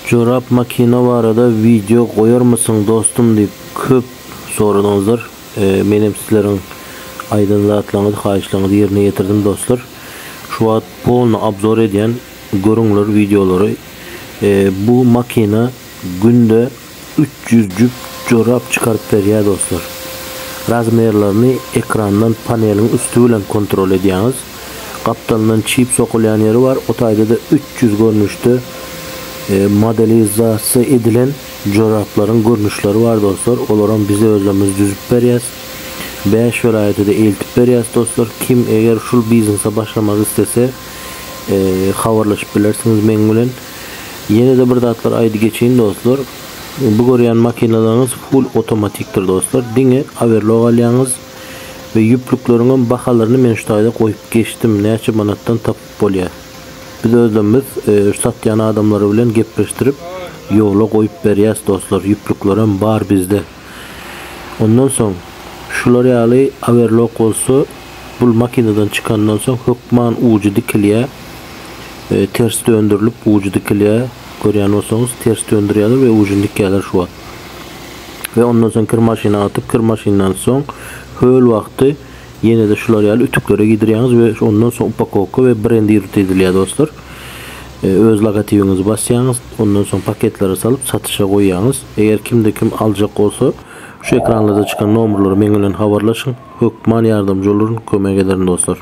Jorap makina barada wideo goýarmysyň dostum diýip köp soradyňyzlar. Menem sizleriň aýdan zatlaryňyzy, haýyşlaryňyzy ýerine ýetirdim dostlar. Şu wagt polny obzor edýän görüňler wideolary. Bu makina günde 300 jüp jorap çykaryp berýär dostlar. Razmerlerini ekrandan paneliň üsti bilen kontrol edýäňiz. Gapdalyndan çip sokulýan ýeri bar. O taýda-da 300 görnüşde modelizasiýa edilen joraplaryň görnüşleri bar dostlar. Olaram biz özlerimiz düzüp berýäs. 5 welaýata-da eltip berýäs dostlar. Kim eger şul biznese başlamak islese habarlaşyp bilersiňiz meň bilen. Ýene-de bir zatlar aýdy geçeýin dostlar. Bu görýän makinalaryňyz full otomatikdir dostlar. Diňe overlok alýaňyz we ýüplükleriňem bahalaryny men şu taýda goýup geçdim. Näçe manatdan tapyp bolýar. Biz özlerimiz şu satýan adamlary bilen gepleşdirip ýola goýup berýäs dostlar. Ýüplüklerem bar bizde. Ondan soň şular ýaly overlok bolsa bul makinadan çykandan soň hökman ujy dikilýär. Ters döndürilip ujy dikilýär. Görýän bolsaňyz ters döndürýärler we ujuny dikýärler şu wagt. We ondan soň kir maşyna atyp kir maşyndan soň höl wagty ýene-de şular ýaly ütüklere giydirýäňiz we ondan soň upakowka we brendirut edilýär dostlar. Öz logotibiňizi basýaňyz, ondan soň paketlere salyp satyşa goýýaňyz. Eger kimde kim aljak bolsa şu ekranlarda çykan nomerlere meň bilen habarlaşyň. Hökman ýardamjy oluryn, kömek ederin dostlar.